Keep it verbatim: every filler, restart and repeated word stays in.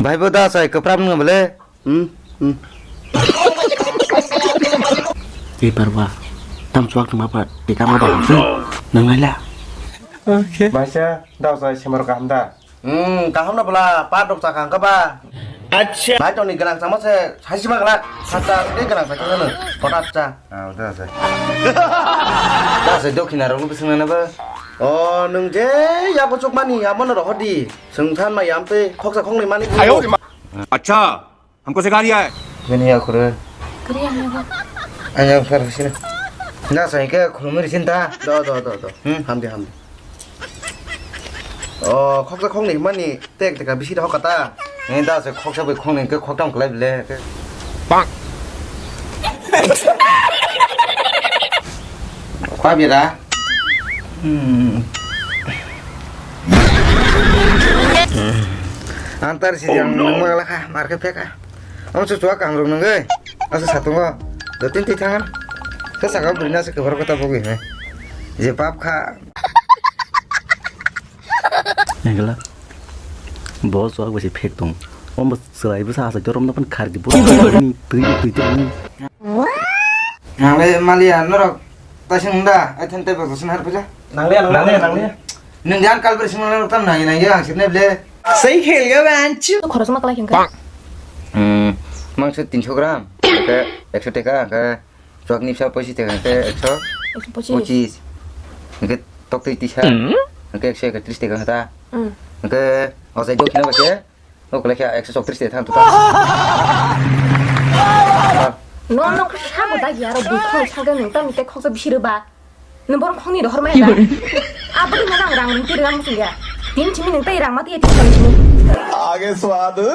Bhai bo da sai kwpram no bole. Hmm, hmm. Tei parwa. Tam chuak tongma pa, tei kama da. Nang nai la. Okay. Maisa, da sai semar kaham da. Hmm, kaham na bwla, pa dok chakha hwnkha ba. Acha. Bai tongni gwnang chama se, saisi ma glak. Sacha se gwnang sacha se, kotat cha. Ah, da se. Da se dokhina rok bising na ba. O, nwng je yago chukmani, amo no rohor di. Swng than ma yam tei khoksa khoknwi mani. Ayo. Acha, hamko sikha riya hai. Bini ya khuru. Kari ang yago. Ang yang sar sini. Da se ke khulumir sinta. Do, do, do, do. Hmm, hamdi, hamdi. O, khoksa khoknwi mani tek teka bisi da hokata. Ni da se khoksa bai khoknwi ke khoktam klai bile. Bang. Pa bira. Hmm. Antar si yang nang magala kha, mar khe peka. Ang su chua kam rung nang gai. Asa satungo. Do tin ti thangan. Sa saka buri na se kebar kota bogi he. Je bab kha. Nangla. Bo chwak bo se phek tong. Om bo chwrai bo sa sa jorom na pan khar di bo. Twi twi twi. Nang le mali an norok ta sing da ai than te bo sin har puja. Nang le nang le nang le. Nang jan kal ber sing norok tam nang nang ya sir ne ble. Sai khel ga ban chu. Khorok ma kalai kheng ka. Hmm. Mangso tinso gram. Ke ekso teka ke. Chwak ni bwsa pochis taka hwnkhe ekso pochis. Pochis. Hwnkhe toktwi tisa. Hmm? Hwnkhe ekso ekatris taka hwnkha ta. Hmm. Hwnkhe o jai dokhina bai khe, o kwlai khe ekso chowtris taka thang tuta. No, no, sabo da yaro, bukhong saga nung tamo tei khoksa bisi rwba. Nung borok khongni rohor maya da. Aboni mana ang rang ring twi rwna muchung ya. Tin chimi nung tei rang ma twi ya tin chimi. Age swadu.